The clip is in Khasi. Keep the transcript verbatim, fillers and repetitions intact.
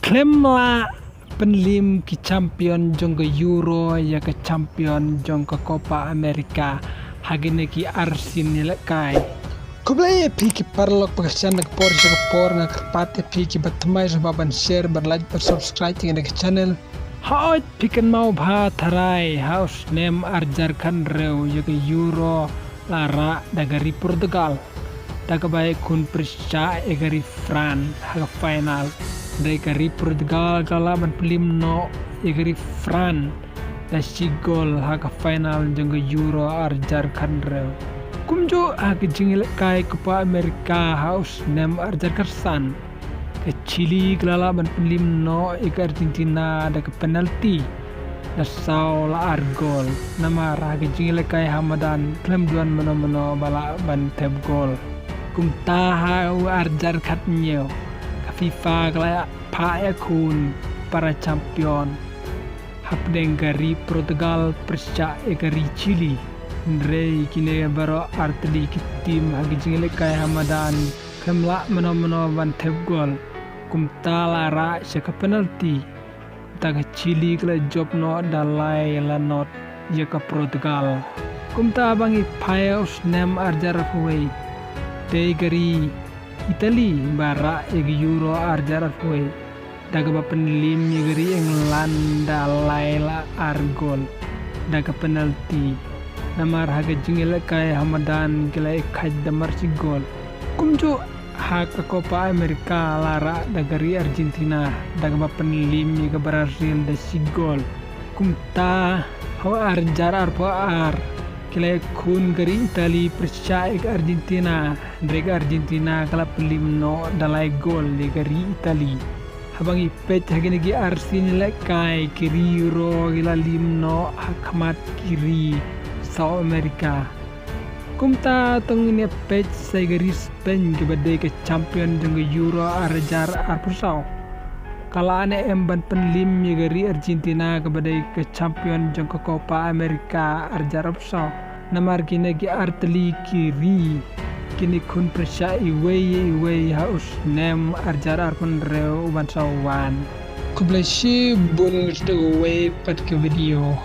Khlem lah pynliem ki champion jong ka Euro ïa ka champion jong ka Copa America ha kine ki arsien ïalehkai. Khublei ïa phi ki paralok ba kyrshan da ka por sha ka por, nga kyrpad ïa phi kiba thymmai sngewbha ban share, ban like, ban subscribe ïa kane ka channel. Hooid, phi kynmaw bha tharai ha u snem arhajar khathynriew ïa ka Euro la rah da ka ri Portugal da kaba ïakhun pyrshah ïa ka ri France ha ka final. Hynrei ka ri Portugal ka lah ban pynliem noh ïa ka ri France da shi gol ha ka final jong ka Euro arhajar khathynriew. Kumjuh ha ka jingïalehkai Copa America ha u snem arhajar khatsan, ka Chile ka la lah ban pynliem noh ïa ka Argentina da ka penalty da saw la ar gol. Namar ha ka jingïalehkai ha madan khlem don mano mano ba lah ban thep gol. Kumta ha u arhajar khathynñiew ka FIFA ka la phah ïakhun para champion hapdeng ka ri Portugal pyrshah ïa ka ri Chile. Hynrei kine baroh artylli ki team ha ka jingïalehkai ha madan khlem lah mano mano ban thep gol. Kumta la rah sha ka penalty. Kumta ka Chile ka la jop noh da lai la not ïa ka Portugal. Kumta ba ngi phai ha u snem arhajar arphew wei, dei ka ri Italy ba rah ïa ka Euro arhajar arphew wei da kaba pynliem ïa ka ri England da lai la ar gol da ka penalty. Namar ha ka jingïalehkai ha madan ki la ïakhaid da marshi gol. Kumjuh ha ka Copa America la rah da ka ri Argentina da kaba pynliem ïa ka Brazil da shi gol. Kumta ha u arhajar arphew ar ki la ïakhun ka ri Italy pyrshah ïa ka Argentina. Hynrei ka Argentina ka la pynliem noh da lai gol ïa ka ri Italy. Haba ngi peit ha kine ki arsien ïalehkai, ki ri Euro ki la liem noh ha khmat ki ri South America. Kumta to ngin ïa peit sa ïa ka ri Spain kaba dei ka champion jong ka Euro arhajar arphew saw. Ka lah ne em ban pynliem ïa ka ri Argentina kaba dei ka champion jong ka Copa America arhajar arphew saw. Namar kine ki artylli ki ri kin ïakhun pyrshah iwei ïa iwei ha u snem arhajar arphew hynriew uban sa wan. Khublei shibun, ngin sa ïakynduh kawei pat ka video.